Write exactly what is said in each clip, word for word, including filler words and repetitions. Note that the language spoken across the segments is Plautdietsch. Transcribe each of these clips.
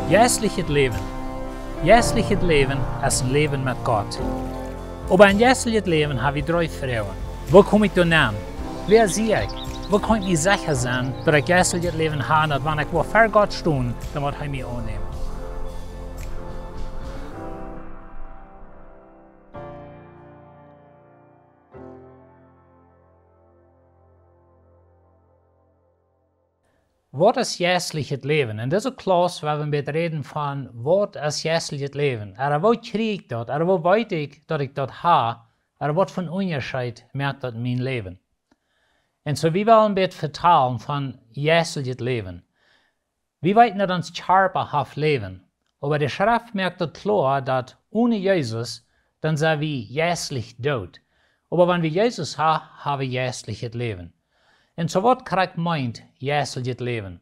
Jeistlichet Läwen. Jeistlichet Läwen es een Läwen met Gott. Oba een jeistlichet Läwen hab wie dree Froagen. Woo kom ekj doa aun? Wäa sie ekj? Woo kaun ekj mie secha sennen, daut ekj jeistlichet Läwen hab, daut wan ekj woa ver Gott stonen, dan woat hee mie aunnämen? Waut es jeistlichet Läwen? En dise Klauss woa wie een bät räden von, waut es jeistlichet Läwen? Ooda woo kjrie ekj daut? Ooda woo weet ekj, daut ekj daut hab? Ooda waut fa een Unjascheet moakt daut en mien Läwen? Un soo, wie wellen een bät vetalen von jeistlichet Läwen. Wie weeten, daut ons Kjarpa haft Läwen. Oba de Schreft moakt daut kloa, daut one Jesus, dan sent wie jeistlich doot. Oba wan wie Jesus haben, haben wie jeistlichet Läwen. Un soo, waut krakjt meent jeistlichet Läwen?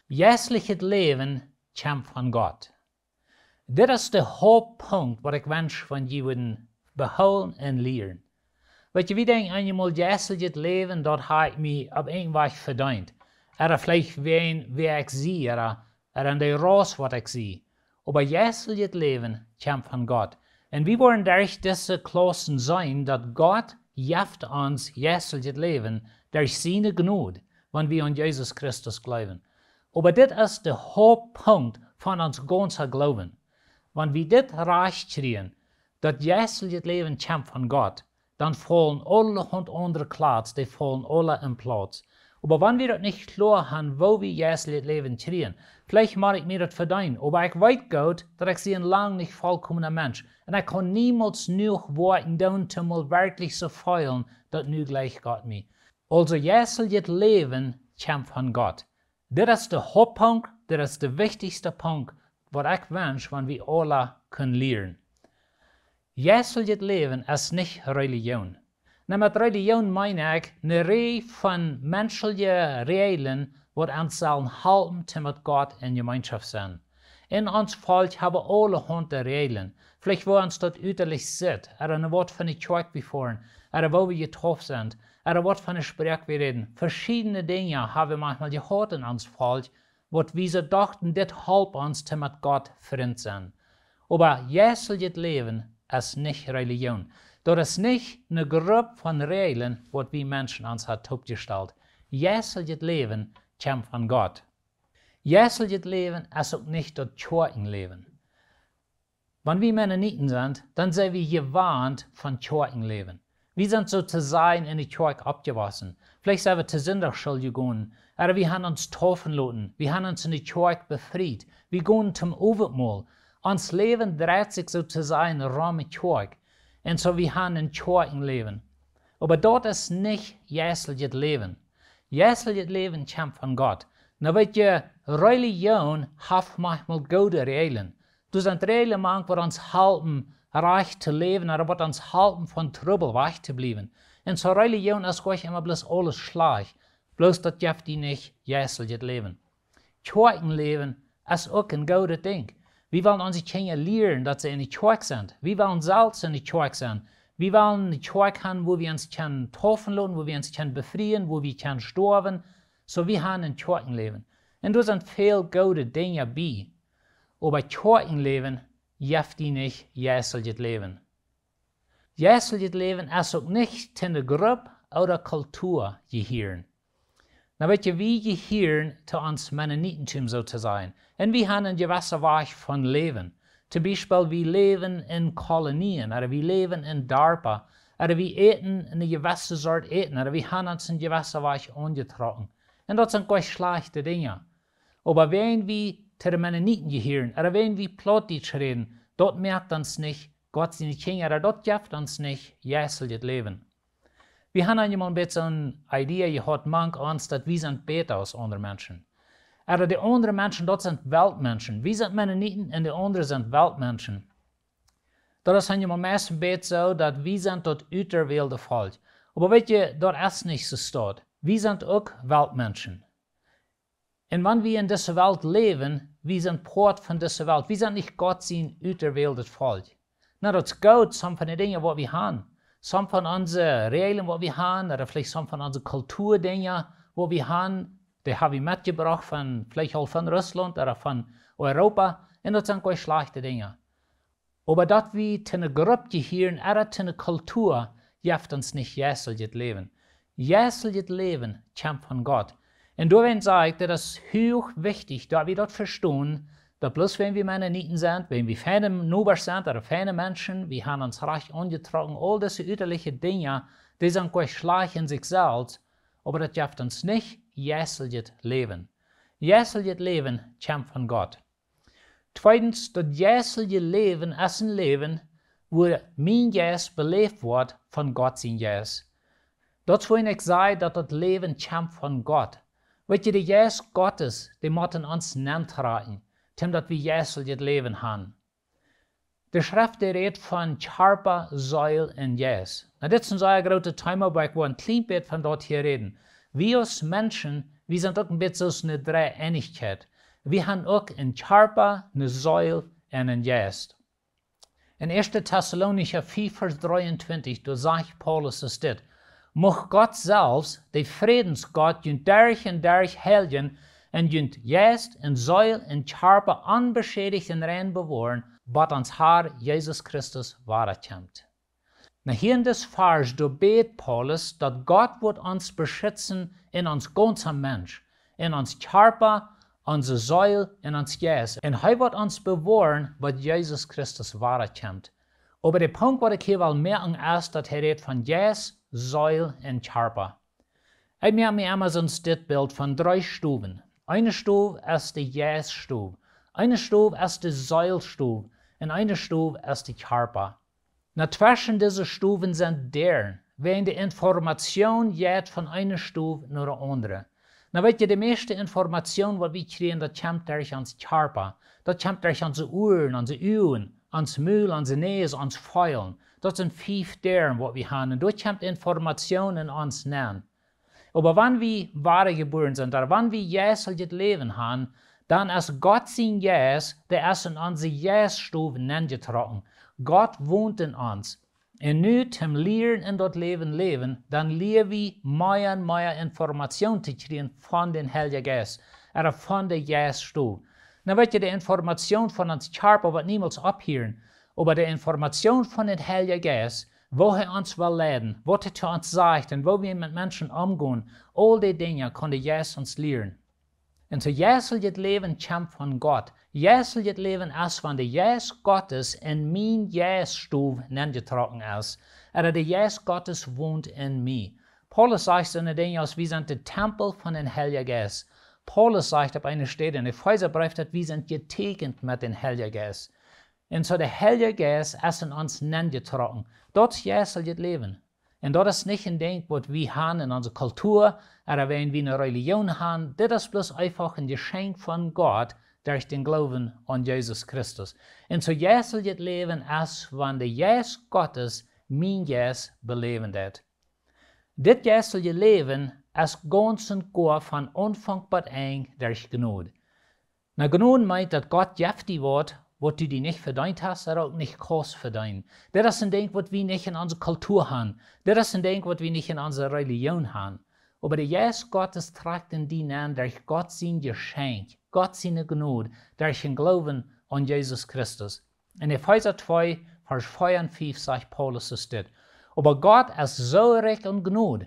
Jeistlichet Läwen kjemt von Gott. Dit es de Hauptpunkt, waut ekj wensch von jie wudden behoolen un lieren. Weet jie, wie denkjen eemol, jeistlichet Läwen, daut hab ekj mie opp een Wajch vedeent. Ooda veleicht wäajen wäa ekj sie, ooda, ooda aun de Rauss, waut ekj sie. Oba jeistlichet Läwen kjemt von Gott. Un wie woaren derch dise Klaussen seenen, daut Gott jeft ons jeistlichet Läwen derch siene Jnod, wan wie aun Jesus Christus jleewen. Oba dit es de Hauptpunkt von ons gaunza Gloowen. Wan wie dit rajcht kjrieen, daut jeistlichet Läwen kjemt von Gott, dan faulen aulahaunt aundre Kjlatz, dee faulen aula en Plauz. Oba wan wie daut nich kloa haben, woo wie jeistlichet Läwen kjrieen, veleicht mott ekj mie daut vedeenen, oba ekj weet goot, daut ekj sie een lang nich volkomna Mensch. Un ekj kaun niemols jenuach Woakjen doonen, toom mol werkjlich soo feelen, daut nu jlikjt Gott mie. Aulsoo, jeistlichet Läwen kjemt von Gott. Dit es de Hauptpunkt, dit es de wichtichste Punkt, waut ekj wensch, wan wie aula kunnen lieren. Jeistlichet Läwen es nich Relijoon. Nu, met Relijoon meen ekj eene Rieej von menschelje Räajlen, waut ons sellen halpen, toom met Gott en Jemeenschoft sennen. En ons Volkj haben aulahaunt Räajlen. Veleicht woo ons daut utalich sitt, ooda en waut fa eene Kjoakj wie foaren, ooda woo wie jedeept sent, ooda waut fa eene Sproak wie räden. Veschiedne Dinja haben wie maunchmol jehaut en ons Volkj, waut wie soo dochten, dit halpt ons toom met Gott Frint sennen. Oba jeistlichet Läwen es nich Relijoon. Daut es nich eene Grupp von Räajlen, waut wie Menschen ons haben toopjestalt. Jeistlichet Läwen kjemt von Gott. Jeistlichet Läwen es uk nich daut Kjoakjenläwen. Wan wie Mennoniten sent, dan sent wie jewant von Kjoakjenläwen. Wie sent soo to sajen en de Kjoakj oppjewossen. Veleicht sent wie to Sindachschool jegonen, ooda wie haben ons deepen loten, wie haben ons en de Kjoakj befriet, wie gonen toom Owentmol. Ons Läwen dreit sikj soo to sajen rom de Kjoakj. Un soo, wie haben een Kjoakjenläwen. Oba daut es nich jeistlichet Läwen. Jeistlichet Läwen kjemt von Gott. Nu, weet jie, Relijoon haft maunchmol goode Räajlen. Doa sent Räajlen mank, waut ons halpen rajcht to läwen, ooda waut ons halpen von Trubbel wajch to bliewen. Un soo, Relijoon es goanich emma bloos aules schlajcht, bloos daut jeft die nich jeistlichet Läwen. Kjoakjenläwen es uk een goodet Dinkj. Wie wellen onse Kjinja lieren, daut see en de Kjoakj sent. Wie wellen selfst en de Kjoakj sennen. Wie wellen eene Kjoakj haben, wua wie ons kjennen deepen loten, wua wie ons kjennen befrieen, wua wie kjennen stoawen. Soo, wie haben een Kjoakjenläwen. Un doa sent väl goode Dinja bie. Oba Kjoakjenläwen jeft die nich jeistlichet Läwen. Jeistlichet Läwen es uk nich to eene Grupp ooda Kultua jehieren. Nu, weet jie, wie jehieren to ons Mennonitentum, soo to sajen. Un wie haben eene jewesse Wajch von Läwen. Toom Biespel, wie läwen en Kolonien, ooda wie läwen en Darpa, ooda wie äten eene jewesse Sort Äten, ooda wie haben ons eene jewesse Wajch aunjetrocken. Un daut sent goanich schlajchte Dinja. Oba wan wie to de Mennoniten jehieren, ooda wan wie Plautdietsch räden, daut moakt ons nich Gott siene Kjinja, ooda daut jeft ons nich jeistlichet Läwen. Wie haben eemol een bät soone Idee jehaut, mank ons, daut wie sent bäta aus aundre Menschen. Ooda de aundre Menschen, daut sent Weltmenschen. Wie sent Mennoniten un de aundre sent Weltmenschen. Daut es eemol meist een bät soo, daut wie sent daut uterwählte Volkj. Oba weet jie, daut es nich soo, staut. Wie sent uk Weltmenschen. Un wan wie en dise Welt läwen, wie sent Poat von dise Welt. Wie sent nich Gott sien uterwähltet Volkj. Nu, daut es goot, some von de Dinja, waut wie haben. Some von onse Räajlen, waut wie han, ooda veleicht some von onse Kulturdinja, waut wie han, dee ha wie metjebrocht von, veleicht aul von Russlaunt ooda von Europa. Un daut sent goa schlajchte Dinja. Oba daut wie to eene Grupp jehieren, ooda to eene Kultua, jeft ons nich jeisteljet Läwen. Jeisteljet Läwen kjemt von Gott. Un doawäajen saj ekj, daut es huach wichtich, daut wie daut vestonen, daut bloos wan wie Mennoniten sent, wan wie feine Nobasch sent ooda feine Menschen, wie han ons rajcht aunjetrocken, aul dise ütaliche Dinja, dee sent goa schlajcht en sikj selfst, oba daut jeft ons nich jeisteljet Läwen. Jeisteljet Läwen kjemt von Gott. Tweedens, daut jeistelje Läwen es een Läwen, wua mien Jeist beläft woat von Gott sien Jeist. Daut es wuarom ekj saj, daut daut Läwen kjemt von Gott. Weet jie, de Jeist Gottes, dee mott en ons nentrakjen, toom daut wie jeisteljet Läwen han. De Schreft, dee rät von Kjarpa, Seel un Jeist. Nu, dit es een sea grootet Thema, oba ekj well een kjlien bät von daut hia räden. Wie aus Menschen, wie sent uk een bät soo aus eene Dreeeenichkjeit. Wie han uk een Kjarpa, eene Seel un een Jeist. En ieeschte Tessalonicha fief, Varsch dreeuntwintich, doa sajcht Paulus es dit: Mucht Gott selfst, de Frädensgott, junt derch un derch heiljen un junt Jeist un Seel un Kjarpa onbeschädicht un rein bewoaren, bat ons Har Jesus Christus wada kjemt. Nu, hia en dis Varsch, doa bät Paulus, daut Gott woat ons beschitzen en ons gaunza Mensch, en ons Kjarpa, onse Seel un ons Jeist. Un hee woat ons bewoaren, bat Jesus Christus wada kjemt. Oba de Punkt, waut ekj hia well moaken, es, daut hee rät von Jeist, Seel un Kjarpa. Ekj moak mie emma soon Bilt von dree Stowen. Eene Stow es de Jeiststow, eene Stow es de Seelstow un eene Stow es de Kjarpa. Nu, tweschen dise Stowen sent Däaren, wäajen de Information jeit von eene Stow no de aundre. Nu, weet jie, de mieeschte Information, waut wie kjrieen, daut kjemt derch ons Kjarpa. Daut kjemt derch onse Uaren, onse Uagen, ons Mul, onse Näs, ons Feelen. Daut sent fief Däaren, waut wie han. Un doa kjemt Information en ons nenn. Oba wan wie wadajebuaren sent, ooda wan wie jeisteljet Läwen han, dan es Gott sien Jeist, dee es en onse Jeiststow nenjetrocken. Gott wont en ons. Un nu, toom lieren en daut Läwen läwen, dan lia wie mea un mea Information to kjrieen von dän Heiljen Jeist, ooda von de Jeiststow. Nu, weet jie, de Information von ons Kjarpa woat niemols opphieren, oba de Information von dän Heiljen Jeist, woo hee ons well leiden, waut hee to ons sajcht un woo wie met Menschen omgonen, aul dee Dinja kaun de Jeist ons lieren. Un soo jeisteljet Läwen kjemt von Gott. Jeisteljet Läwen es, wan de Jeist Gottes en mien Jeiststow nenjetrocken es, ooda de Jeist Gottes wont en mie. Paulus sajcht soone Dinja aus: Wie sent de Tempel von dän Heiljen Jeist. Paulus sajcht opp eene Städ en Efeesabreef, daut wie sent jetäkjent met dän Heiljen Jeist. Un soo de Heilje Jeist es en ons nenjetrocken. Daut es jeisteljet Läwen. Un daut es nich een Dinkj, waut wie han en onse Kultua, ooda wäajen wie eene Religion han. Dit es bloos eefach een Jeschenkj von Gott derch dän Gloowen aun Jesus Christus. Un soo jeisteljet Läwen es, wan de Jeist Gottes mien Jeist beläwen deit. Dit jeistelje Läwen es gaunz un goa von Aunfank bat Enj derch Jnod. Nu, Jnod meent, daut Gott jeft die waut, waut du die nich vedeent hast, ooda uk nich kaust vedeenen. Dit es een Dinkj, waut wie nich en onse Kultua han. Dit es een Dinkj, waut wie nich en onse Religion han. Oba de Jeist Gottes trakjt en die nenn derch Gott sien Jeschenkj, Gott siene Jnod, derch dän Gloowen aun Jesus Christus. En Efeesa twee, Varsch vea un fief sajcht Paulus es dit: Oba Gott es soo rikj aun Jnod.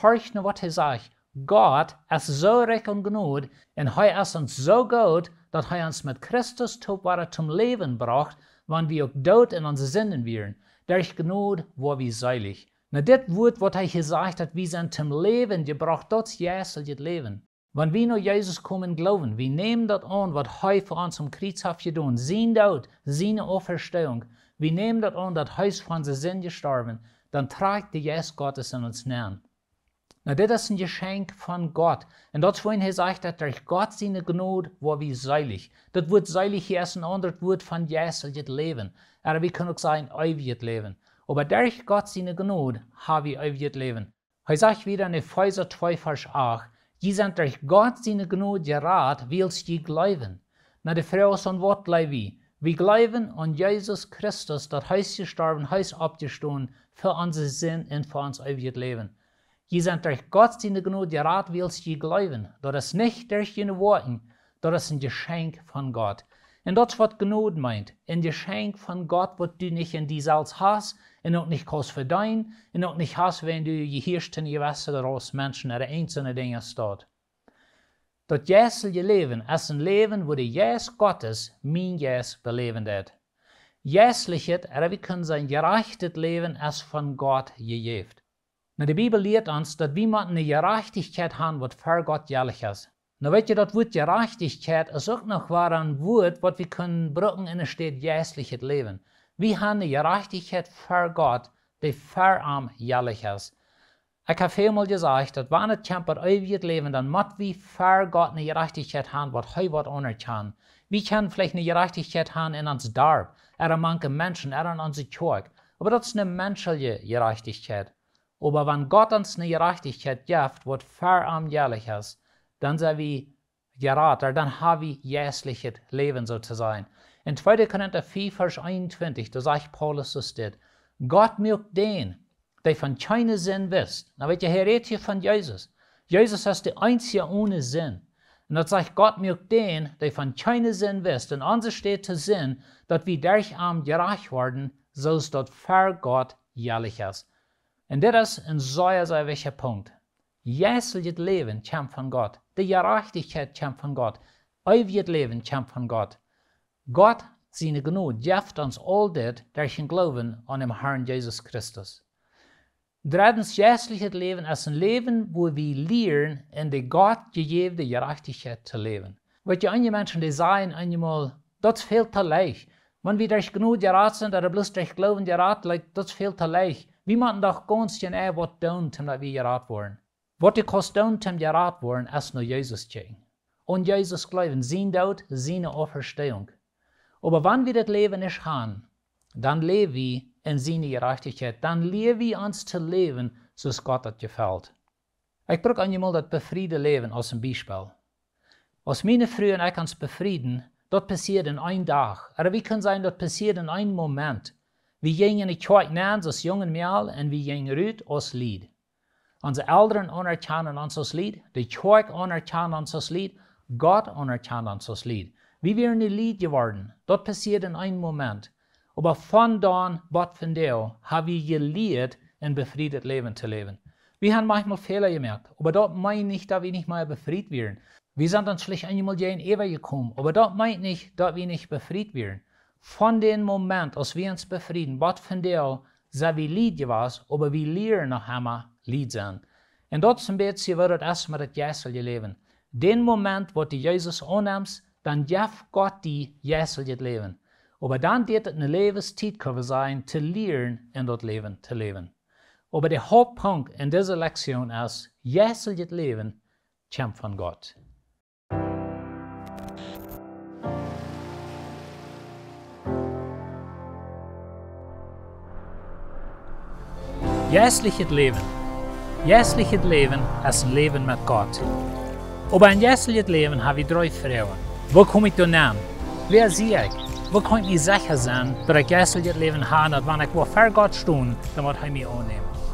Horcht no, waut hee sajcht. Gott es soo rikj aun Jnod un hee es ons soo goot, daut hee ons met Christus toop wada toom Läwen brocht, wan wie uk doot en onse Sinden wieren. Derch Jnod woa wie seelich. Nu, dit Wuat, waut hee hia sajcht, daut wie sent toom Läwen jebrocht, daut es jeisteljet Läwen. Wan wie no Jesus komen, gloowen, wie nämen daut aun, waut hee fa ons aum Kjriez haft jedonen, sien Doot, siene Auferstehung, wie nämen daut aun, daut hee es fa onse Sind jestorwen, dan trakjt de Jeist Gottes en ons nenn. Nu, dit es een Jeschenkj von Gott. Un daut es wuarom hee sajcht, daut derch Gott siene Jnod woa wie seelich. Daut Wuat seelich hia es een aundret Wuat von jeisteljet Läwen. Ooda wie kjennen uk sajen, eewjet Läwen. Oba derch Gott siene Jnod ha wie eewjet Läwen. Hee sajcht wieda en Efeesa twee, Varsch acht: Jie sent derch Gott siene Jnod jerat, wiels jie gloowen. Nu, de Froag es, aun waut jleew wie? Wie jleewen aun Jesus Christus, daut hee es jestorwen, hee es oppjestonen fa onse Sind un fa ons eewjet Läwen. Jie sent derch Gott siene Jnod jerat, wiels jie jleewen. Daut es nich derch june Woakjen, daut es een Jeschenkj von Gott. Un daut es waut Jnod meent, een Jeschenkj von Gott, waut du nich en die selfst hast un uk nich kaust vedeenen un uk nich hast, wan du jehieescht to eene jewesse Rot Menschen ooda eent soone Dinja staut. Daut jeistelje Läwen es een Läwen, wua de Jeist Gottes mien Jeist beläwen deit. Jeistlichet, ooda wie kjennen sajen, jerajchtet Läwen es von Gott jejäft. Nu, de Bibel lieet ons, daut wie motten eene Jerajchtichkjeit haben, waut ver Gott jellich es. Nu weet jie, daut Wuat Jerajchtichkjeit es uk noch wada een Wuat, waut wie kjennen brucken en de Städ jeistlichet Läwen. Wie haben eene Jerajchtichkjeit ver Gott, dee ver am jellich es. Ekj hab väl mol jesajcht, daut wan et kjemt bat eewjet Läwen, dan mott wie ver Gott eene Jerajchtichkjeit haben, waut hee woat aunerkjanen. Wie kjennen veleicht eene Jerajchtichkjeit haben en ons Darp, ooda mank de Menschen, ooda en onse Kjoakj. Oba daut es eene menschelje Jerajchtichkjeit. Oba wan Gott ons eene Jerajchtichkjeit jeft, waut ver am jellich es, dan sent wie jerat, dan haben wie jeistlichet Läwen, soo to sajen. En tweede Korinta vea, Varsch eenuntwintich, doa sajcht Paulus soo dit: Gott muak dän, dee von kjeene Sind wist. Nu weet jie, hee rät hia von Jesus. Jesus es de eensje one Sind. Un daut sajcht, Gott muak dän, dee von kjeene Sind wist, en onse Städ to Sind, daut wie derch am jerajcht woaren, soo aus daut ver Gott jellich es. Un dit es een sea, sea wichtja Punkt. Jeistlichet Läwen kjemt von Gott. De Jerajchtichkjeit kjemt von Gott. Eewjet Läwen kjemt von Gott. Gott siene Jnod jeft ons aul dit derch dän Gloowen aun dän Harn Jesus Christus. Dreddens, jeistlichet Läwen es een Läwen, wua wie lieren en de Gott jejäwne Jerajchtichkjeit to läwen. Weet jie, eenje Menschen, dee sajen eenjemol, daut es väl to leicht. Wan wie derch Jnod jerat sent, ooda bloos derch Gloowen jerat, like, daut es väl to leicht. Wie motten doch gaunz jeneiw waut doonen, om daut wie jerat woaren. Waut du kaust doonen, om jerat woaren, es no Jesus kjikjen. Aun Jesus jleewen, sien Doot, siene Auferstehung. Oba wan wie daut Läwen nich haben, dan läw wie en siene Jerajchtichkjeit, dan lier wie ons to läwen, soo aus Gott daut jefelt. Ekj bruk eenjemol daut befriede Läwen aus een Biespel. Aus miene Fru un ekj ons befrieden, daut passieed en een Dach. Ooda wie kjennen sajen, daut passieed en een Moment. Wie jinjen en de Kjoakj nenn aus junge Mejal un wie jinjen rut aus Lied. Onse Elren aunerkjanen ons aus Lied, de Kjoakj aunerkjant ons aus Lied, Gott aunerkjant ons aus Lied. Wie wieren een Lied jeworden. Daut passieed en een Moment. Oba von dan bat vondoag haben wie jelieet, een befriedet Läwen to läwen. Wie haben maunchmol Fäla jemoakt, oba daut meent nich, daut wie nich mea befriet wieren. Wie sent ons veleicht eenjemol jäajenäwa jekomen, oba daut meent nich, daut wie nich befriet wieren. Von dän Moment, aus wie ons befrieden, bat vondoag sent wie Lied jewast, oba wie lieren noch emma Lied sennen. Un daut es een bät, waut daut es met daut jeistelje Läwen. Dän Moment, waut du Jesus aunnemst, dan jeft Gott die jeisteljet Läwen. Oba dan diet et eene Läwestiet, kjenn wie sajen, to lieren en daut Läwen to läwen. Oba de Hauptpunkt en dise Lektion es, jeisteljet Läwen kjemt von Gott. Jeistlichet Läwen. Jeistlichet Läwen es een Läwen met Gott. Oba en jeistlichet Läwen hab wie dree Froagen. Woo kom ekj doa nenn? Wäa sie ekj? Woo kaun ekj mie secha sennen, daut ekj jeistlichet Läwen hab, daut wan ekj woa ver Gott stonen, dan woat hee mie aunnämen?